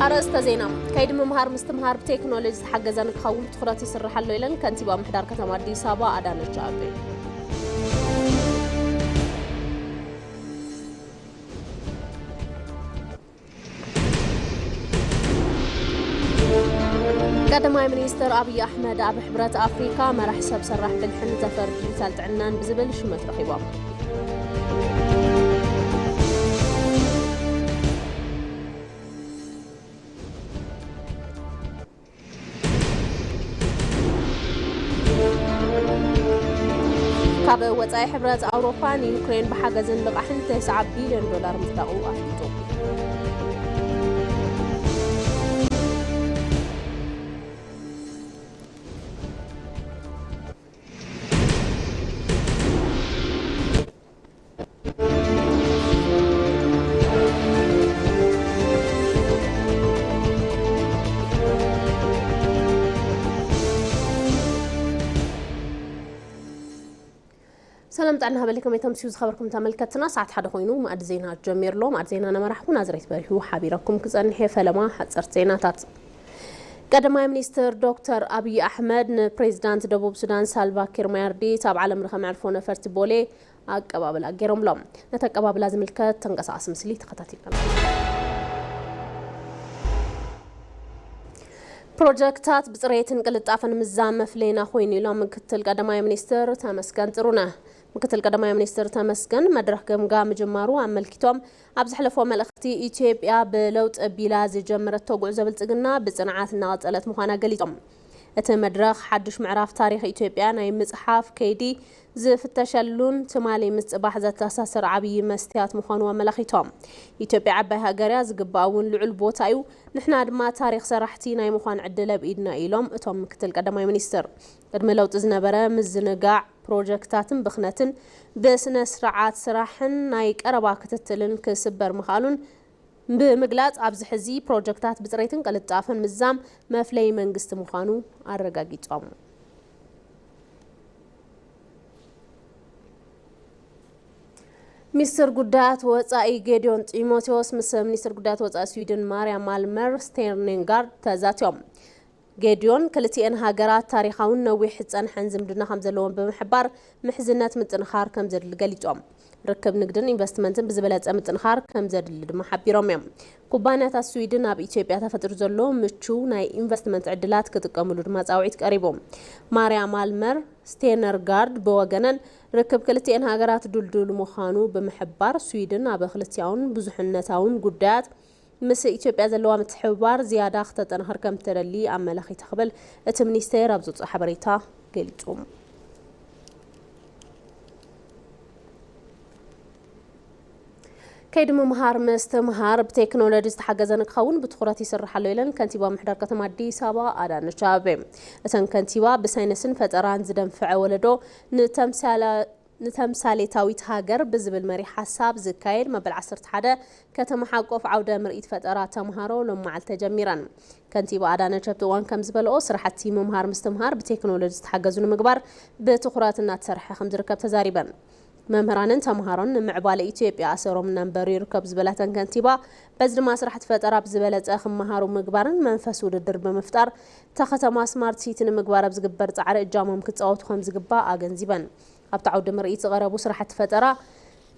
ኣርእስተ ዜና። ከይዲ ምምሃር ምስትምሃር ብቴክኖሎጂ ዝተሓገዘ ንክኸውን ብትኹረት ይስራሕ ኣሎ ኢለን ከንቲባ ምሕዳር ከተማ ኣዲስ ኣበባ ኣዳነች ኣቤቤ። ቀዳማይ ሚኒስትር ኣብይ ኣሕመድ ኣብ ሕብረት ኣፍሪካ መራሕ ሰብ ሰራሕ ብልሕን ዘፈር ዲጂታል ጥዕናን ብዝብል ሽመት ረኺቦም። ካብ ወጻኢ ሕብረት ኣውሮፓ ንዩክሬን ብሓገዝን ልቓሕን ተስዓ ቢልዮን ዶላር ምጽዳቑ ኣፍሊጡ። ሰላም ጥዕና ሃበለኩም፣ ከመይ ተምስዩ ዝኸበርኩም ተመልከትና? ሰዓት ሓደ ኮይኑ መኣዲ ዜና ጀሚሩ ኣሎ። መኣዲ ዜና ነመራሕኹ ናዝሬት በሪሁ ሓቢረኩም ክጸንሕ እየ። ፈለማ ሓጸርቲ ዜናታት። ቀዳማይ ሚኒስትር ዶክተር ኣብይ ኣሕመድ ንፕሬዚዳንት ደቡብ ሱዳን ሳልቫ ኪር ማያርዲት ኣብ ዓለም ለኸ መዕርፎ ነፈርቲ ቦሌ ኣቀባብላ ገይሮምሎም። ነቲ ኣቀባብላ ዝምልከት ተንቀሳቓሲ ምስሊ ተኸታቲልና። ፕሮጀክታት ብፅሬትን ቅልጣፈን ምዛም መፍለይና ኮይኑ ኢሎም ምክትል ቀዳማይ ሚኒስትር ተመስገን ጥሩነህ። ምክትል ቀዳማይ ሚኒስትር ተመስገን መድረኽ ገምጋም ምጅማሩ ኣመልኪቶም ኣብ ዘሕለፎ መልእኽቲ፣ ኢትዮጵያ ብለውጢ ኣቢላ ዝጀመረቶ ጉዕዞ ብልፅግና ብፅንዓት እናቐፀለት ምዃና ገሊፆም። እቲ መድረኽ ሓድሽ ምዕራፍ ታሪኽ ኢትዮጵያ ናይ ምፅሓፍ ከይዲ ዝፍተሸሉን ትማሊ ምስ ፅባሕ ዘተኣሳስር ዓብዪ መስትያት ምዃኑ ኣመላኺቶም። ኢትዮጵያ ዓባይ ሃገር እያ፣ ዝግባእ እውን ልዑል ቦታ እዩ። ንሕና ድማ ታሪኽ ሰራሕቲ ናይ ምዃን ዕድል ኣብ ኢድና ኢሎም እቶም ምክትል ቀዳማይ ሚኒስትር። ቅድሚ ለውጢ ዝነበረ ምዝንጋዕ ፕሮጀክታትን ብኽነትን ብስነ ስርዓት ስራሕን ናይ ቀረባ ክትትልን ክስበር ምኽኣሉን ብምግላጽ፣ ኣብዚ ሕዚ ፕሮጀክታት ብጽሬትን ቅልጣፈን ምዛም መፍለይ መንግስቲ ምዃኑ ኣረጋጊጾም። ሚኒስትር ጉዳያት ወጻኢ ጌዲዮን ጢሞቴዎስ ምስ ሚኒስትር ጉዳያት ወጻኢ ስዊድን ማርያ ማልመር ስቴርኒንጋርድ ተዛትዮም። ጌዲዮን ክልቲኤን ሃገራት ታሪኻውን ነዊሕ ዝጸንሐን ዝምድና ከም ዘለዎም ብምሕባር፣ ምሕዝነት ምጥንኻር ከም ዘድሊ ገሊጾም። ርክብ ንግድን ኢንቨስትመንትን ብዝበለጸ ምጥንኻር ከም ዘድሊ ድማ ሓቢሮም እዮም። ኩባንያታት ስዊድን ኣብ ኢትዮጵያ ተፈጢሩ ዘሎ ምቹው ናይ ኢንቨስትመንት ዕድላት ክጥቀምሉ ድማ ጻውዒት ቀሪቡ። ማርያ ማልመር ስቴነርጋርድ ብወገነን፣ ርክብ ክልቲኤን ሃገራት ድልዱል ምዃኑ ብምሕባር፣ ስዊድን ኣብ ክልቲኣውን ብዙሕነታውን ጉዳያት ምስ ኢትዮጵያ ዘለዋ ምትሕብባር ዝያዳ ክተጠናኽር ከም እትደሊ ኣመላኺታ ክብል እቲ ሚኒስቴር ኣብ ዘውፅኦ ሓበሬታ ገሊጹ። ከይዲ ምምሃር ምስትምሃር ብቴክኖሎጂ ዝተሓገዘ ንክኸውን ብትኹረት ይስራሕ ኣሎ ኢለን ከንቲባ ምሕዳር ከተማ ኣዲስ ኣበባ ኣዳነች ኣቤቤ። እተን ከንቲባ ብሳይንስን ፈጠራን ዝደንፈዐ ወለዶ ንተምሳላ-፣ ንተምሳሌታዊት ሃገር ብዝብል መሪሕ ሓሳብ ዝካየድ መበል ዓሰርተ ሓደ ከተማ ሓቆፍ ዓውደ ምርኢት ፈጠራ ተምሃሮ ሎም መዓልቲ ተጀሚረን። ከንቲባ ኣዳነች ኣብቲ እዋን ከም ዝበልኦ፣ ስራሕቲ ምምሃር ምስትምሃር ብቴክኖሎጂ ዝተሓገዙ ንምግባር ብትኹረት እናተሰርሐ ከም ዝርከብ ተዛሪበን። መምህራንን ተምሃሮን ንምዕባለ ኢትዮጵያ ኣሰሮም እናንበሩ ይርከቡ ዝበላተን ከንቲባ፣ በዚ ድማ ስራሕቲ ፈጠራ ብዝበለፀ ክመሃሩ ምግባርን መንፈስ ውድድር ብምፍጣር እታ ከተማ ስማርት ሲቲ ንምግባር ኣብ ዝግበር ፃዕሪ እጃሞም ክፃወቱ ከም ዝግባእ ኣገንዚበን። ኣብቲ ዓውዲ ምርኢት ዝቐረቡ ስራሕቲ ፈጠራ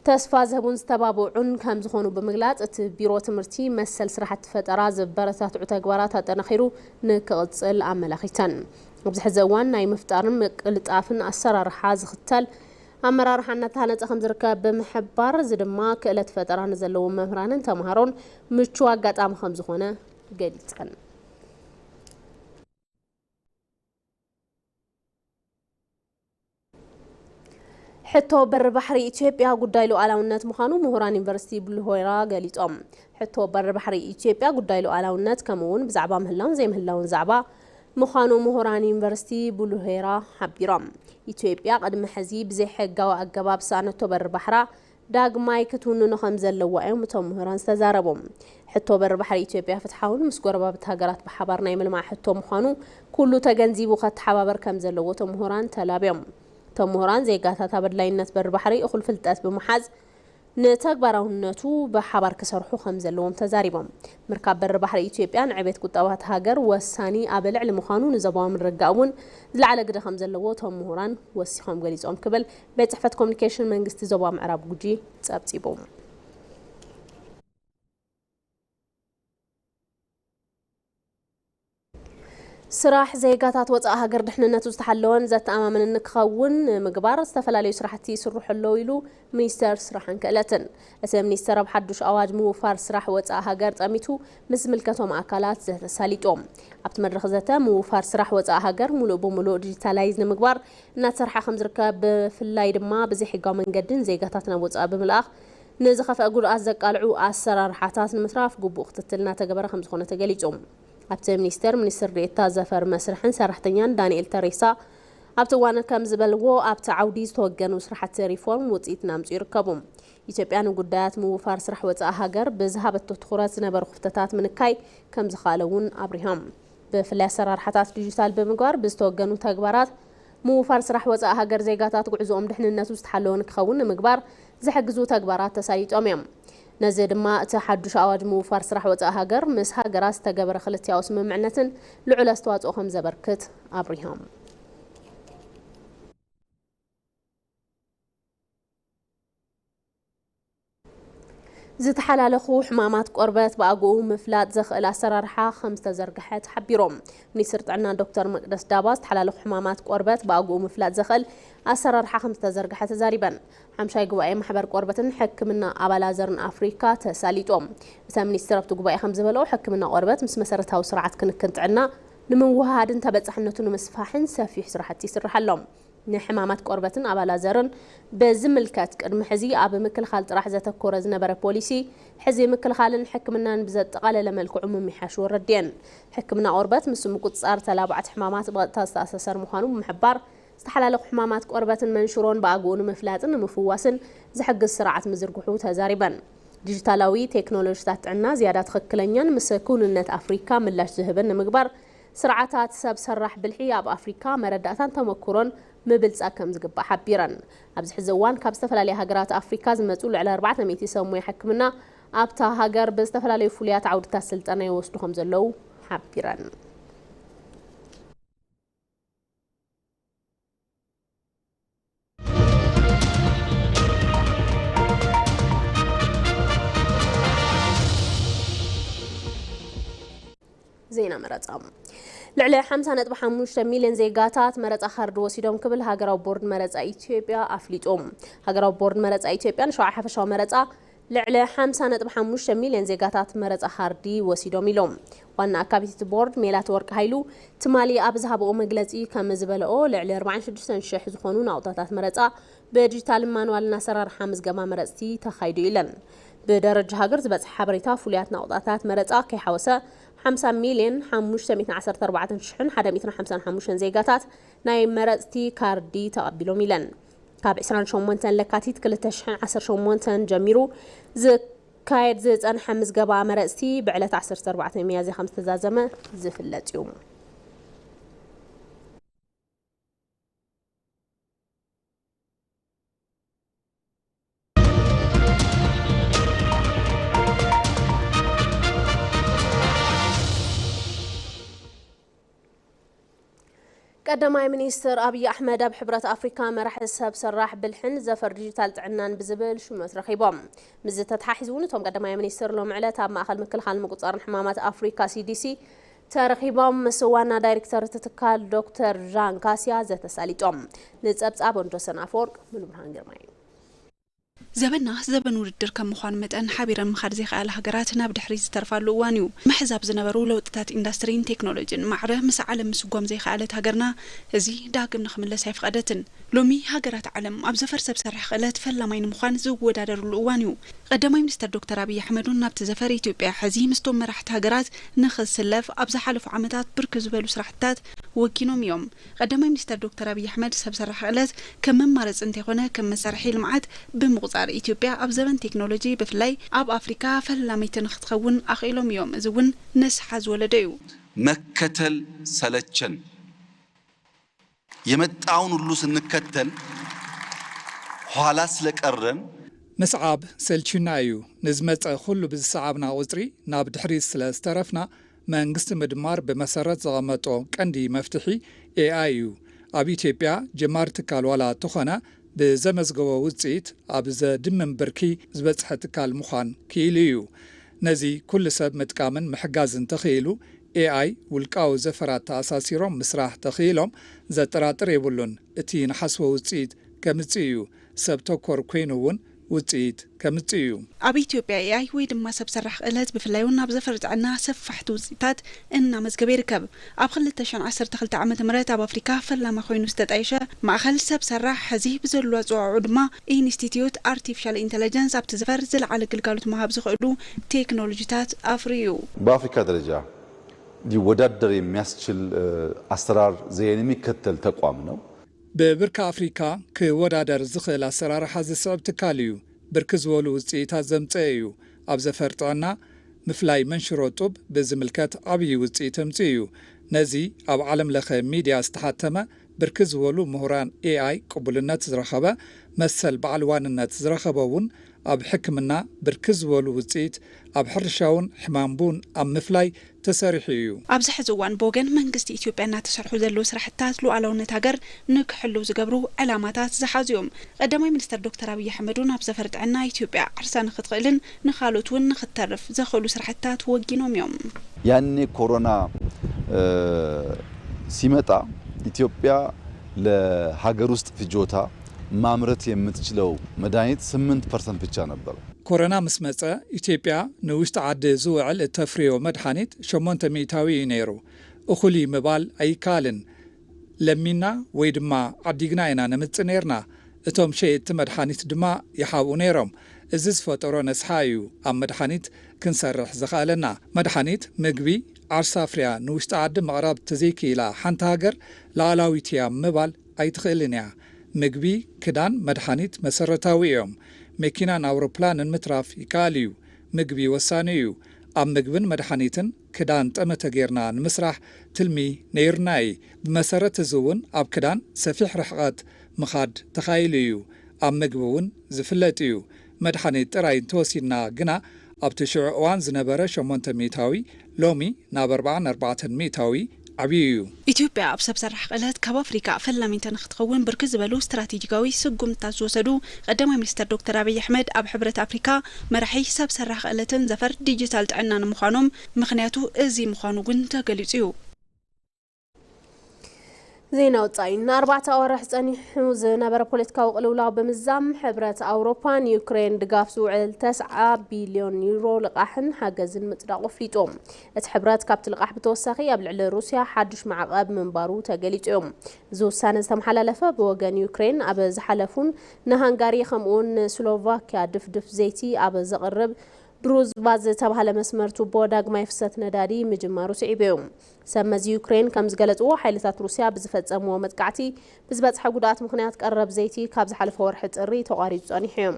ተስፋ ዝህቡን ዝተባብዑን ከም ዝኾኑ ብምግላፅ፣ እቲ ቢሮ ትምህርቲ መሰል ስራሕቲ ፈጠራ ዘበረታትዑ ተግባራት ኣጠናኺሩ ንክቕፅል ኣመላኺተን። ኣብዚ ሕዚ እዋን ናይ ምፍጣርን ምቅልጣፍን ኣሰራርሓ ዝኽተል ኣመራርሓ እናተሃነፀ ከም ዝርከብ ብምሕባር፣ እዚ ድማ ክእለት ፈጠራ ንዘለዎም መምህራንን ተምሃሮን ምቹው ኣጋጣሚ ከም ዝኾነ ገሊፀን። ሕቶ በሪ ባሕሪ ኢትዮጵያ ጉዳይ ሉዓላውነት ምዃኑ ምሁራን ዩኒቨርሲቲ ቡሉሆራ ገሊጾም። ሕቶ በሪ ባሕሪ ኢትዮጵያ ጉዳይ ሉዓላውነት፣ ከምኡ እውን ብዛዕባ ምህላውን ዘይምህላውን ዛዕባ ምዃኑ ምሁራን ዩኒቨርሲቲ ቡሉሄራ ሓቢሮም። ኢትዮጵያ ቅድሚ ሕዚ ብዘይሕጋዊ ኣገባብ ዝሰኣነቶ በሪ ባሕራ ዳግማይ ክትውንኖ ከም ዘለዋ እዮም እቶም ምሁራን ዝተዛረቡ። ሕቶ በሪ ባሕሪ ኢትዮጵያ ፍትሓውን ምስ ጎረባብቲ ሃገራት ብሓባር ናይ ምልማዕ ሕቶ ምዃኑ ኩሉ ተገንዚቡ ከተሓባበር ከም ዘለዎ እቶም ምሁራን ተላብዮም። እቶም ምሁራን፣ ዜጋታት ኣብ ኣድላይነት በሪ ባሕሪ እኹል ፍልጠት ብምሓዝ፣ ንተግባራውነቱ ብሓባር ክሰርሑ ከም ዘለዎም ተዛሪቦም። ምርካብ በሪ ባሕሪ ኢትዮጵያ ንዕቤት ቁጠባ እታ ሃገር ወሳኒ ኣብ ልዕሊ ምዃኑ፣ ንዞባዊ ምርግጋእ እውን ዝለዓለ ግደ ከም ዘለዎ እቶም ምሁራን ወሲኾም ገሊጾም ክብል ቤት ጽሕፈት ኮሙኒኬሽን መንግስቲ ዞባ ምዕራብ ጉጂ ጸብጺቡ። ስራሕ ዜጋታት ወፃኢ ሃገር ድሕንነቱ ዝተሓለወን ዘተኣማምንን ክኸውን ንምግባር ዝተፈላለዩ ስራሕቲ ይስርሑ ኣለዉ ኢሉ ሚኒስተር ስራሕን ክእለትን። እቲ ሚኒስተር ኣብ ሓዱሽ ኣዋጅ ምውፋር ስራሕ ወፃኢ ሃገር ጠሚቱ ምስ ዝምልከቶም ኣካላት ዘተ ኣሳሊጡ። ኣብቲ መድረኽ ዘተ፣ ምውፋር ስራሕ ወፃኢ ሃገር ሙሉእ ብሙሉእ ዲጂታላይዝ ንምግባር እናተሰርሐ ከም ዝርከብ፣ ብፍላይ ድማ ብዘይሕጋዊ መንገድን ዜጋታት ናብ ወፃኢ ብምልኣኽ ንዝኸፍአ ጉድኣት ዘቃልዑ ኣሰራርሓታት ንምትራፍ ግቡእ ክትትል እናተገበረ ከም ዝኾነ ተገሊጹ። ኣብቲ ሚኒስቴር፣ ሚኒስትር ዴኤታ ዘፈር መስርሕን ሰራሕተኛን ዳንኤል ተሬሳ ኣብቲ እዋን ከም ዝበልዎ፣ ኣብቲ ዓውዲ ዝተወገኑ ስራሕቲ ሪፎርም ውፅኢት እናምፅኡ ይርከቡ። ኢትዮጵያ ንጉዳያት ምውፋር ስራሕ ወፃኢ ሃገር ብዝሃበቶ ትኹረት ዝነበሩ ክፍተታት ምንካይ ከም ዝኸኣለ እውን ኣብሪሆም። ብፍላይ ኣሰራርሓታት ዲጂታል ብምግባር ብዝተወገኑ ተግባራት ምውፋር ስራሕ ወፃኢ ሃገር ዜጋታት ጉዕዞኦም ድሕንነቱ ዝተሓለወ ንክኸውን ንምግባር ዝሕግዙ ተግባራት ተሳሊጦም እዮም። ነዚ ድማ እቲ ሓዱሽ ኣዋጅ ምውፋር ስራሕ ወፃኢ ሃገር ምስ ሃገራት ዝተገበረ ክልቲኣዊ ስምምዕነትን ልዑል ኣስተዋፅኦ ከም ዘበርክት ኣብሪሆም። ዝተሓላለኹ ሕማማት ቆርበት ብኣግኡ ምፍላጥ ዘኽእል ኣሰራርሓ ከም ዝተዘርግሐ ተሓቢሮም። ሚኒስትር ጥዕና ዶክተር መቅደስ ዳባ ዝተሓላለኹ ሕማማት ቆርበት ብኣግኡ ምፍላጥ ዘኽእል ኣሰራርሓ ከም ዝተዘርግሐ ተዛሪበን። ሓምሻይ ጉባኤ ማሕበር ቆርበትን ሕክምና ኣባላዘርን ኣፍሪካ ተሳሊጦም። እታ ሚኒስትር ኣብቲ ጉባኤ ከም ዝበለኦ፣ ሕክምና ቆርበት ምስ መሰረታዊ ስርዓት ክንክን ጥዕና ንምውህሃድን ተበፃሕነቱ ንምስፋሕን ሰፊሕ ስራሕቲ ይስራሕ ኣሎ። ንሕማማት ቆርበትን ኣባላዘርን በዝምልከት፣ ቅድሚ ሕዚ ኣብ ምክልኻል ጥራሕ ዘተኮረ ዝነበረ ፖሊሲ፣ ሕዚ ምክልኻልን ሕክምናን ብዘጠቓለለ መልክዑ ምምሕያሽ ወረድ እየን። ሕክምና ቆርበት ምስ ምቁጽጻር ተላባዕቲ ሕማማት ብቐጥታ ዝተኣሳሰር ምዃኑ ብምሕባር፣ ዝተሓላለኹ ሕማማት ቆርበትን መንሽሮን ብኣግኡ ንምፍላጥን ንምፍዋስን ዝሕግዝ ስርዓት ምዝርግሑ ተዛሪበን። ዲጂታላዊ ቴክኖሎጂታት ጥዕና ዝያዳ ትኽክለኛን ምስ ክውንነት ኣፍሪካ ምላሽ ዝህብን ንምግባር፣ ስርዓታት ሰብ ሰራሕ ብልሒ ኣብ ኣፍሪካ መረዳእታን ተመኩሮን ምብልጻግ ከም ዝግባእ ሓቢረን። ኣብዚ ሕዚ እዋን ካብ ዝተፈላለያ ሃገራት ኣፍሪካ ዝመጹ ልዕሊ ኣርባዕተ ሚእቲ ሰብ ሞያ ሕክምና ኣብታ ሃገር ብዝተፈላለዩ ፍሉያት ዓውድታት ስልጠና ይወስዱ ከም ዘለዉ ሓቢረን። ዜና መረጻ። ልዕሊ ሓምሳ ነጥቢ ሓሙሽተ ሚልዮን ዜጋታት መረጻ ካርድ ወሲዶም ክብል ሃገራዊ ቦርድ መረጻ ኢትዮጵያ ኣፍሊጡ። ሃገራዊ ቦርድ መረጻ ኢትዮጵያ ንሸውዓይ ሓፈሻዊ መረጻ ልዕሊ ሓምሳ ነጥቢ ሓሙሽተ ሚልዮን ዜጋታት መረጻ ካርዲ ወሲዶም ኢሎም። ዋና ኣካቢት እቲ ቦርድ ሜላት ወርቅ ሃይሉ ትማሊ ኣብ ዝሃበኦ መግለጺ ከም ዝበለኦ፣ ልዕሊ ኣርባዓን ሽዱሽተን ሽሕ ዝኾኑ ናቑጣታት መረጻ ብዲጂታልን ማኑዋልን ኣሰራርሓ ምዝገባ መረጽቲ ተኻይዱ ኢለን። ብደረጃ ሃገር ዝበጽሐ ሓበሬታ፣ ፍሉያት ናቑጣታት መረጻ ከይሓወሰ ሓምሳ ሚልዮን ሓሙሽተ ሚእትን ዓሰርተ ኣርባዕተን ሽሕን ሓደ ሚእትን ሓምሳን ሓሙሽተን ዜጋታት ናይ መረጽቲ ካርዲ ተቐቢሎም ኢለን። ካብ ዕስራን ሸሞንተን ለካቲት ክልተ ሽሕን ዓሰርተ ሸሞንተን ጀሚሩ ዝካየድ ዝጸንሐ ምዝገባ መረጽቲ ብዕለት ዓሰርተ ኣርባዕተ ሚያዝያ ከም ዝተዛዘመ ዝፍለጥ እዩ። ቀዳማይ ሚኒስትር ኣብይ ኣሕመድ ኣብ ሕብረት ኣፍሪካ መራሒ ሰብ ሰራሕ ብልሕን ዘፈር ዲጂታል ጥዕናን ብዝብል ሹመት ረኺቦም። ምስዚ ተተሓሒዙ እውን እቶም ቀዳማይ ሚኒስትር ሎሚ ዕለት ኣብ ማእኸል ምክልኻል ምቁፅፃርን ሕማማት ኣፍሪካ ሲዲሲ ተረኺቦም ምስ ዋና ዳይሬክተር እቲ ትካል ዶክተር ዣን ካስያ ዘተሳሊጦም። ንፀብፃብ ወንዶሰን ኣፈወርቅ ሙሉብርሃን ግርማይ። ዘበንና ዘበን ውድድር ከም ምዃኑ መጠን፣ ሓቢረን ምኻድ ዘይኸኣላ ሃገራት ናብ ድሕሪት ዝተርፋሉ እዋን እዩ። ምሕዛብ ዝነበሩ ለውጥታት ኢንዳስትሪን ቴክኖሎጂን ማዕረ ምስ ዓለም ምስጓም ዘይኸኣለት ሃገርና፣ እዚ ዳግም ንኽምለስ ኣይፈቐደትን። ሎሚ ሃገራት ዓለም ኣብ ዘፈር ሰብ ሰራሕ ክእለት ፈላማይ ንምዃን ዝወዳደርሉ እዋን እዩ። ቀዳማይ ሚኒስተር ዶክተር ኣብይ ኣሕመድ እውን ናብቲ ዘፈር ኢትዮጵያ ሕዚ ምስቶም መራሕቲ ሃገራት ንኽትስለፍ ኣብ ዝሓለፉ ዓመታት ብርክት ዝበሉ ስራሕትታት ወጊኖም እዮም። ቀዳማይ ሚኒስተር ዶክተር ኣብይ ኣሕመድ ሰብ ሰራሕ ክእለት ከም መማረፂ እንተይኮነ ከም መሳርሒ ልምዓት ብምቑፃር ኢትዮጵያ ኣብ ዘበን ቴክኖሎጂ ብፍላይ ኣብ ኣፍሪካ ፈላመይቲ ንክትኸውን ኣኽኢሎም እዮም። እዚ እውን ንስሓ ዝወለደ እዩ። መከተል ሰለቸን። የመጣውን ሁሉ ስንከተል ኋላ ስለቀረን ምስዓብ ሰልችዩና እዩ። ንዝመጸ ኩሉ ብዝሰዓብና ቁጽሪ ናብ ድሕሪት ስለ ዝተረፍና፣ መንግስቲ ምድማር ብመሰረት ዘቐመጦ ቀንዲ መፍትሒ ኤኣይ እዩ። ኣብ ኢትዮጵያ ጀማሪ ትካል ዋላ ተኾነ፣ ብዘመዝገቦ ውጽኢት ኣብ ዘድምም ብርኪ ዝበጽሐ ትካል ምዃን ክኢሉ እዩ። ነዚ ኩሉ ሰብ ምጥቃምን ምሕጋዝን ተኽኢሉ፣ ኤኣይ ውልቃዊ ዘፈራት ተኣሳሲሮም ምስራሕ ተኽኢሎም፣ ዘጠራጥር የብሉን። እቲ ንሓስቦ ውጽኢት ከምጽእ እዩ። ሰብ ተኮር ኮይኑ እውን ውጽኢት ከምጽእ እዩ። ኣብ ኢትዮጵያ ኤኣይ ወይ ድማ ሰብ ሰራሕ ክእለት ብፍላይ እውን ኣብ ዘፈር ጥዕና ሰፋሕቲ ውጽኢታት እናመዝገበ ይርከብ። ኣብ ክልተ ሽሕን ዓሰርተ ክልተ ዓመተ ምህረት ኣብ ኣፍሪካ ፈላሚ ኮይኑ ዝተጣየሸ ማእኸል ሰብ ሰራሕ ሕዚ ብዘሉ ኣፀዋውዑ ድማ ኢንስቲትዩት ኣርቲፊሻል ኢንተለጀንስ ኣብቲ ዘፈር ዝለዓለ ግልጋሎት ምሃብ ዝኽእሉ ቴክኖሎጂታት ኣፍርዩ። በአፍሪካ ደረጃ ሊወዳደር የሚያስችል አሰራር ዘዬን የሚከተል ተቋም ነው። ብብርኪ ኣፍሪካ ክወዳደር ዝኽእል ኣሰራርሓ ዝስዕብ ትካል እዩ። ብርኪ ዝበሉ ውፅኢታት ዘምፀአ እዩ። ኣብ ዘፈር ጥዕና ምፍላይ መንሽሮ ጡብ ብዝምልከት ዓብዪ ውፅኢት ኣምፅኡ እዩ። ነዚ ኣብ ዓለም ለኸ ሚድያ ዝተሓተመ ብርኪ ዝበሉ ምሁራን ኤኣይ ቅቡልነት ዝረኸበ መሰል በዓል ዋንነት ዝረኸበ እውን ኣብ ሕክምና ብርኪ ዝበሉ ውፅኢት ኣብ ሕርሻ እውን ሕማም ቡን ኣብ ምፍላይ ተሰሪሑ እዩ። ኣብዚ ሕዚ እዋን ብወገን መንግስቲ ኢትዮጵያ እናተሰርሑ ዘለዉ ስራሕትታት ሉዓላውነት ሃገር ንክሕልው ዝገብሩ ዕላማታት ዝሓዙ እዮም። ቀዳማይ ሚኒስትር ዶክተር ኣብይ ኣሕመድ እውን ኣብ ዘፈር ጥዕና ኢትዮጵያ ዓርሳ ንክትኽእልን ንኻልኦት እውን ንክትተርፍ ዘኽእሉ ስራሕትታት ወጊኖም እዮም። ያኔ ኮሮና ሲመጣ ኢትዮጵያ ለሀገር ውስጥ ፍጆታ ማምረት የምትችለው መድኃኒት ስምንት ፐርሰንት ብቻ ነበር። ኮሮና ምስ መጸ ኢትዮጵያ ንውሽጢ ዓዲ ዝውዕል እተፍርዮ መድሓኒት ሸሞንተ ሚእታዊ እዩ ነይሩ። እኹል እዩ ምባል ኣይከኣልን። ለሚንና ወይ ድማ ዓዲግና ኢና ነምጽእ ነይርና። እቶም ሸየጥቲ መድሓኒት ድማ ይሓብኡ ነይሮም። እዚ ዝፈጠሮ ነስሓ እዩ ኣብ መድሓኒት ክንሰርሕ ዘኽኣለና። መድሓኒት፣ ምግቢ፣ ዓርሳ ኣፍርያ ንውሽጢ ዓዲ ምቕራብ ተዘይክኢላ ሓንቲ ሃገር ላኣላዊት እያ ምባል ኣይትኽእልን እያ። ምግቢ፣ ክዳን፣ መድሓኒት መሰረታዊ እዮም። መኪናን ኣውሮፕላንን ምትራፍ ይከኣል እዩ። ምግቢ ወሳኒ እዩ። ኣብ ምግብን መድሓኒትን ክዳን ጠመተ ጌርና ንምስራሕ ትልሚ ነይሩና እዪ። ብመሰረት እዚ እውን ኣብ ክዳን ሰፊሕ ርሕቐት ምኻድ ተኻኢሉ እዩ። ኣብ ምግቢ እውን ዝፍለጥ እዩ። መድሓኒት ጥራይ እንተወሲድና ግና ኣብቲ ሽዑ እዋን ዝነበረ ሸሞንተ ሚእታዊ ሎሚ ናብ ኣርብዓን ኣርባዕተን ሚእታዊ ዓብዩ እዩ። ኢትዮጵያ ኣብ ሰብ ሰራሕ ክእለት ካብ ኣፍሪካ ፈላሚት ንክትኸውን ብርክት ዝበሉ ስትራቴጂካዊ ስጉምትታት ዝወሰዱ ቀዳማይ ሚኒስትር ዶክተር ኣብይ ኣሕመድ ኣብ ሕብረት ኣፍሪካ መራሒ ሰብ ሰራሕ ክእለትን ዘፈር ዲጂታል ጥዕናን ምዃኖም ምኽንያቱ እዚ ምዃኑ እውን ተገሊፁ እዩ። ዜና ወጻኢ። ንኣርባዕተ ኣዋርሕ ጸኒሑ ዝነበረ ፖለቲካዊ ቅልውላው ብምዝዛም፣ ሕብረት ኣውሮፓ ንዩክሬን ድጋፍ ዝውዕል ተስዓ ቢልዮን ዩሮ ልቓሕን ሓገዝን ምጽዳቑ ኣፍሊጡ። እቲ ሕብረት ካብቲ ልቓሕ ብተወሳኺ ኣብ ልዕሊ ሩስያ ሓድሽ ማዕቐብ ምንባሩ ተገሊጹ እዩ። እዚ ውሳነ ዝተመሓላለፈ ብወገን ዩክሬን ኣብ ዝሓለፉን ንሃንጋሪ ከምኡውን ንስሎቫክያ ድፍድፍ ዘይቲ ኣብ ዘቕርብ ድሩዝባ ዝተባህለ መስመር ቱቦ ዳግማይ ፍሰት ነዳዲ ምጅማሩ ስዒቡ እዩ። ሰብ መዚ ዩክሬን ከም ዝገለጽዎ፣ ሓይልታት ሩስያ ብዝፈጸምዎ መጥቃዕቲ ብዝበጽሐ ጉድኣት ምኽንያት ቀረብ ዘይቲ ካብ ዝሓለፈ ወርሒ ጥሪ ተቋሪጹ ጸኒሑ እዩ።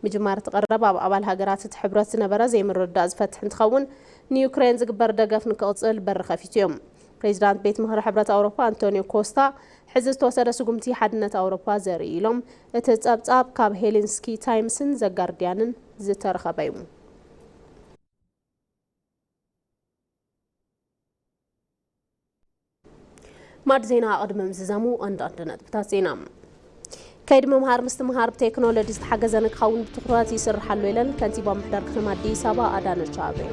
ምጅማር እቲ ቀረብ ኣብ ኣባል ሃገራት እቲ ሕብረት ዝነበረ ዘይምርድዳእ ዝፈትሕ እንትኸውን፣ ንዩክሬን ዝግበር ደገፍ ንክቕጽል በሪ ከፊቱ እዩ። ፕሬዚዳንት ቤት ምኽሪ ሕብረት ኣውሮፓ ኣንቶኒዮ ኮስታ ሕዚ ዝተወሰደ ስጉምቲ ሓድነት ኣውሮፓ ዘርኢ ኢሎም። እቲ ጸብጻብ ካብ ሄሊንስኪ ታይምስን ዘጋርዲያንን ዝተረኸበ እዩ። ማድ ዜና ቅድሚ ምዝዛሙ ኣንዳንድ ነጥብታት ዜና። ከይዲ ምምሃር ምስትምሃር ብቴክኖሎጂ ዝተሓገዘ ንክኸውን ብትኹረት ይስራሕ ኣሎ ኢለን ከንቲባ ምምሕዳር ከተማ ኣዲስ ኣበባ ኣዳነች ኣቤቤ።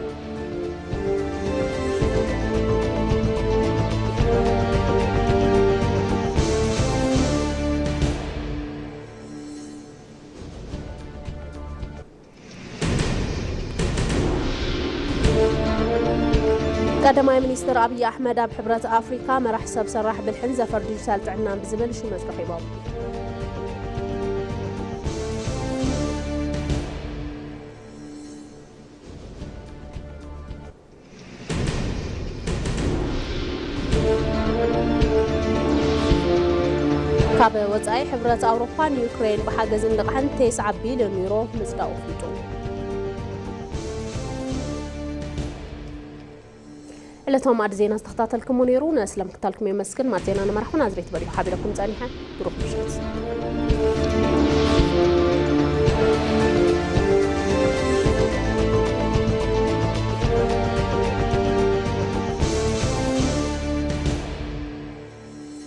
ቀዳማይ ሚኒስትር ኣብይ ኣሕመድ ኣብ ሕብረት ኣፍሪካ መራሕ ሰብ ሰራሕ ብልሕን ዘፈር ዲጂታል ጥዕናን ብዝብል ሽመት ረኺቦም። ካብ ወጻኢ፣ ሕብረት ኣውሮፓ ንዩክሬን ብሓገዝን ልቓሕን ተስዓ ቢልዮን ዩሮ ምጽዳቑ ኣፍሊጡ። ዕለታዊ ማዕዲ ዜና ዝተኸታተልኩሞ ነይሩ። ንስለ ምክታልኩም የመስግን። ማዕዲ ዜና ንመራሕኹ ናዝሬት በሪሁ ሓቢረኩም ጸኒሐ። ብሩኽ ምሽት።